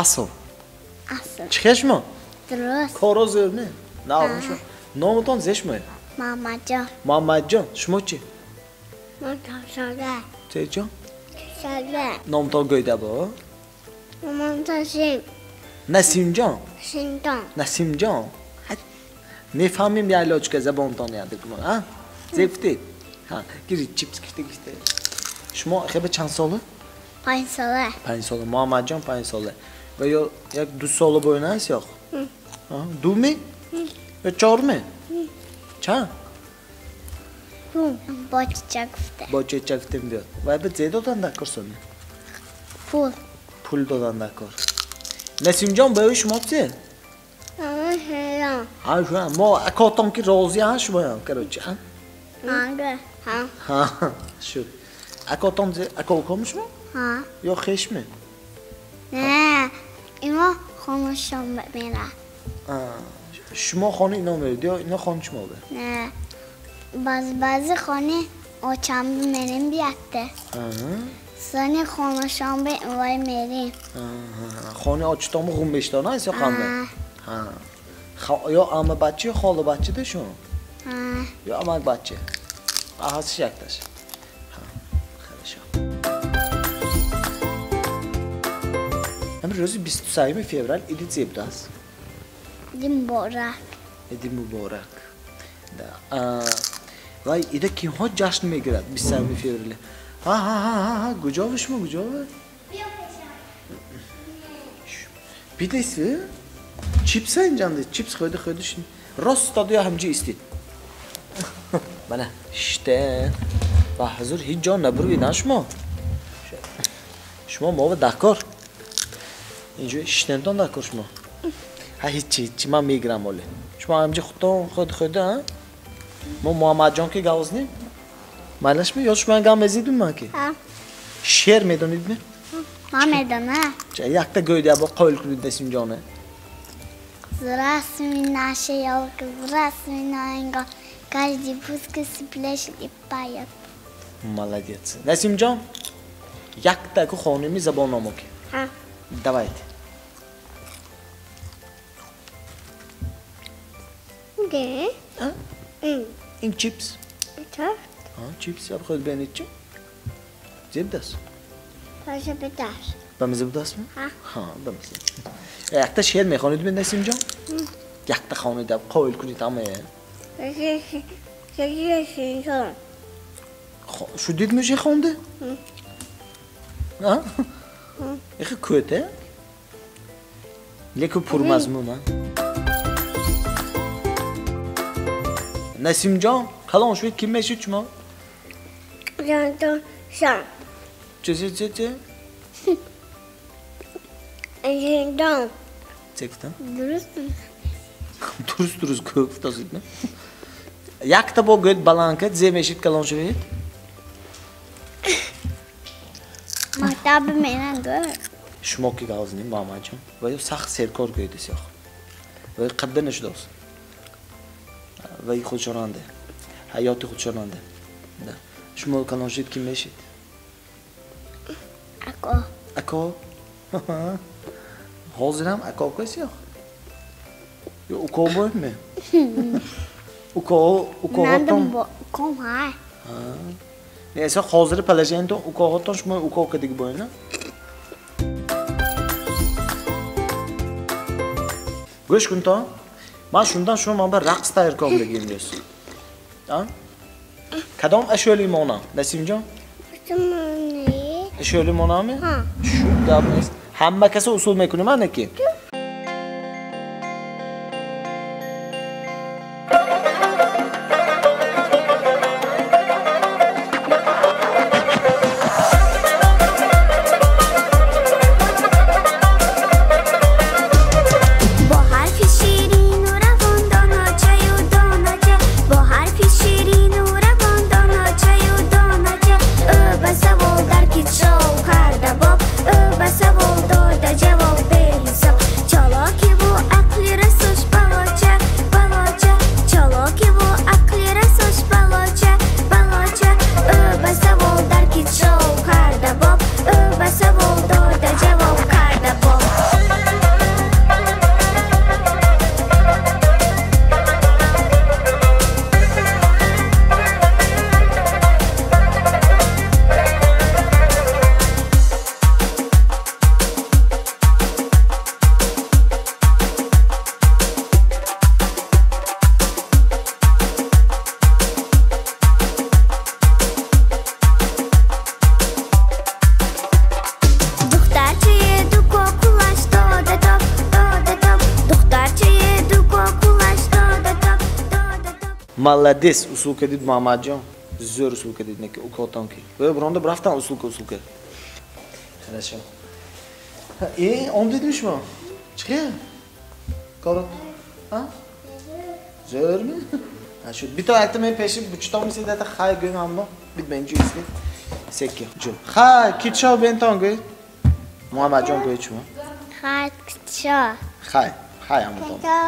Асл. Асл. Чӣ хел шумо? Дуруст. Коро зӯр не? На, шумо. Номатон зе шумо? Муҳаммадҷон. Муҳаммадҷон, шумо чӣ? Ман Тавсала. Чӣ ҷон? Тавсала. Номатон гӯйда бо? Номам Насим. Насимҷон? Насимҷон. Насимҷон. Мефаҳмем як лочка забонтон ядикмон, а? Зе гуфтед? Ҳа, гирид чипс гифта гифта. Шумо хеба чанд сола? 5 сола. 5 сола. Муҳаммадҷон 5 сола. Ва ё як 2 сола бойна аст ёх? Ду ми? Ё 4 ми? Чанд? Ду. Бо чеча гуфта. Бо чеча гуфтем биёд. Вай ба зе додан дар кор сони? Пул. Пул додан дар кор. Насимҷон, ба ӯ шумо чӣ? Ҳа, мо акотон ки розӣ ҳа шумоям, короче, а? Ҳа. Ҳа, шуд. Акотон зе ако уком шумо? Ҳа. Ё хешме? Не, ино хонашон мерад. Шумо хонаи ино меред ё ино хонаи шумо бе? Не, баъзе хонаи очам мерем биятте. Сони хонашон бе вай мерем. Хонаи очатонбу ғум бештона аст ё қандай? Ҳа. Ё амма бача ё хола бача да шумо? Ҳа. Ё амак бача? Ҳастиш якташ. Ҳа, хорошо. Ҳамин рӯзи 23 феврал иди зе будааст? Иди муборак. Иди муборак. Вай ида кимҳо ҷашн мегирад 23 феврал? Ҳа, ҳа, ҳа, ҳа, ҳа, куҷове шумо, куҷове? Бидест? Чипса инҷанде, чипс хӯрда хӯрда шин. Рост дода ё ҳамҷи истид. Мана, шите. Ба ҳузур ҳеҷ ҷо набурвед, на шумо? Шумо мова дакор. Инҷо шитентон дакор шумо. Ҳа, ҳеҷи, ҳеҷи, ман мегирам оле. Шумо ҳамҷи худтон хӯрда хӯрда, ҳа? Мо Муҳаммадҷон ки гавзнем? Майлашми? Ё шумо гам мезидум ман ки? Ҳа. Шеър медонидми? Ман медонам. Якта гӯйда бо қоил кунед Насимҷоне. Здравствуй, наша елка, здравствуй, новенька. Каждый пусть пляшет и поет. Молодец. Насимҷон, якта ку хоними забонномо ки. Ҳа. Давайте. Ге? А? Ин чипс. Ча? Ҳа, чипс яб худ бенит чи? Зебдас. Паша бедас. Ба миза будастми? Ҳа. Ҳа, ба миза. Якта шеър мехонед бе Насимҷон? Якта хонед, қоил кунед ҳамае. Шудид меши хонде? А? Эхе кӯте? Лекин пурмазмун, а? Насимҷон, калон шуд ким мешид шумо? Ҷон. Чӣ, чӣ, чӣ, чӣ? Ҷон. Чӣ гуфтам? Дуруст. Дуруст, дуруст гуфтасид, не? Якта бо гӯд баланд кард, зе мешид калон шавед? Мактаб мерам гӯ. Шумо ки гавзнем, Муҳаммадҷон? Ва ё сахт серкор гӯедес ёх. Ва ё қабда нашудааст. Ва ё худшонанде. Ҳаёти худшонанде. Шумо калон шудед ким мешид? Ако. Ако? Ҳозирам ако кас ёх? Ё уко боем? Уко, укоҳотон? Уком ҳай. Не, эса ҳозири положениятон укоҳотон шумо уко кадиги боем, на? Гӯш кун то. Ман шундан шумо ман ба рақс тайёр кардам имрӯз. А? Кадом ашёли монам, Насимҷон? Ашёли монам? Ҳа. Шуд гап нест. Ҳама каса усул мекунем, ана ки? Ба савол дода ҷавоб беҳисоб. Молодец, усул кадид Муҳаммадҷон. Зӯр усул кадид, неки укотон ки. Ва бронда рафтан усулка усулка. Хорошо. Э, омдидми шумо? Чӣ? Корот? А? Зӯрми? Ha, shu bitta aytdim men пеши бучтон мисидата хай гӯем аммо бит мен ҷуисли. Секки. Ҷу. Хай, китшо бентон гӯй. Муҳаммадҷон гӯй шумо. Хай, китшо. Хай, хай амутон. Китшо.